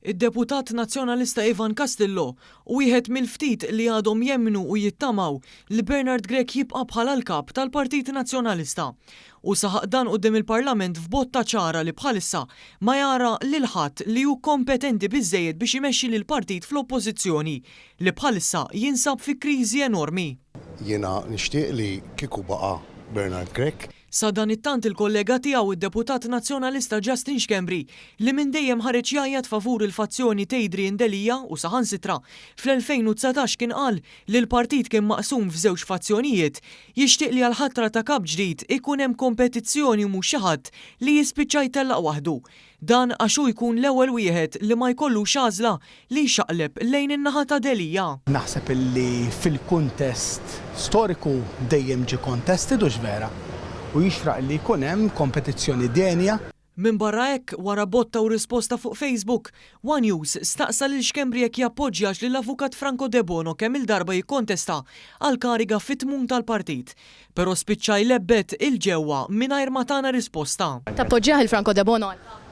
Id-deputat Nazzjonalista Ivan Castillo hu wieħed mill-ftit li għadhom jemmnu u jittamaw li Bernard Grech jibqa' bħala l-Kap tal-Partit Nazzjonalista. Hu saħaq dan quddiem il-Parlament f'botta ċara li bħalissa ma jara lil ħadd li hu kompetenti biżżejjed biex imexxi lill-partit fl-Oppożizzjoni li bħalissa jinsab fi kriżi enormi. Jiena nixtieq li kieku baqa' Bernard Grech. Sadanittant il-kollega tiegħu d-deputat Nazzjonalista Justin Schembri, li minn dejjem ħareġ jgħajjat favur il-fazzjoni t'Adrian Delia u saħansitra fl-2019 kien qal li l-partit kien maqsum f'żewġ fazzjonijiet, jixtieq li għall-ħatra ta' kap ġdid ikun hemm kompetizzjoni u mhux xi ħadd li jispiċċa jtellaq waħdu. Dan għax hu jkun l-ewwel wieħed li ma jkollux għażla li jxaqleb lejn in-naħa ta' Delia. Naħseb illi fil-kuntest storiku dejjem ġie contested hux vera? U jixraq illi jkun hemm kompetizzjoni denja. Minbarra hekk, wara botta u risposta fuq Facebook, One News staqsa lil Schembri jekk jappoġġjax lill-Avukat Franco Debono kemm-il darba jikkontesta għall-kariga fit-tmun tal-partit. Però spiċċa jlebbet 'il ġewwa mingħajr ma tana risposta. Tappoġġjah il Franco Debono għal Kap?